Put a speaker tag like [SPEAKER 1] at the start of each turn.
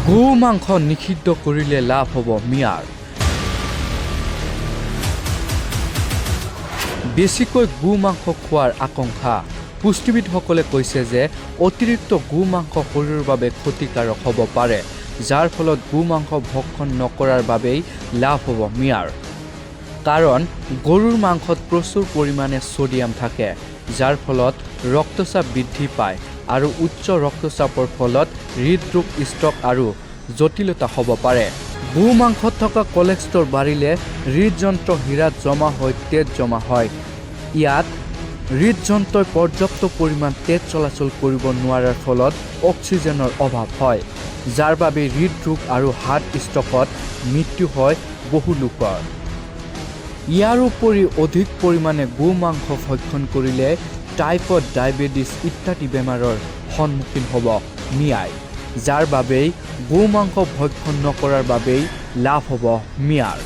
[SPEAKER 1] গো মাংস নিষিদ্ধ কৰিলে লাভ হ'ব মিয়াৰ। বেছিকৈ গো মাংস খোৱাৰ আকাংক্ষা। পুষ্টিবিদসকলে কৈছে যে অতিৰিক্ত গো মাংস শৰীৰৰ বাবে ক্ষতিকাৰক হ'ব পাৰে, যাৰ ফলত গো মাংস ভক্ষণ নকৰাৰ বাবেই লাভ হ'ব মিয়াৰ। কাৰণ গৰুৰ মাংসত প্ৰচুৰ পৰিমাণে ছ'ডিয়াম থাকে, যাৰ ফলত ৰক্তচাপ বৃদ্ধি পায় আৰু উচ্চ ৰক্তচাপৰ ফলত হৃদৰোগ, ষ্ট্ৰক আৰু জটিলতা হ'ব পাৰে। গো মাংসত থকা কলেষ্ট্ৰল বাঢ়িলে হৃদযন্ত্ৰ শিৰাত জমা হৈ তেজ জমা হয়। ইয়াত হৃদযন্ত্ৰই পৰ্যাপ্ত পৰিমাণ তেজ চলাচল কৰিব নোৱাৰাৰ ফলত অক্সিজেনৰ অভাৱ হয়, যাৰ বাবে হৃদৰোগ আৰু হাৰ্ট ষ্ট্ৰকত মৃত্যু হয় বহু লোকৰ। ইয়াৰ উপৰি অধিক পৰিমাণে গো মাংস ভক্ষণ কৰিলে টাইফইড, ডায়েবেটিছ ইত্যাদি বেমাৰৰ সন্মুখীন হ'ব মিয়াই, যাৰ বাবেই গো মাংস ভক্ষণ নকৰাৰ বাবেই লাভ হ'ব মিয়াৰ।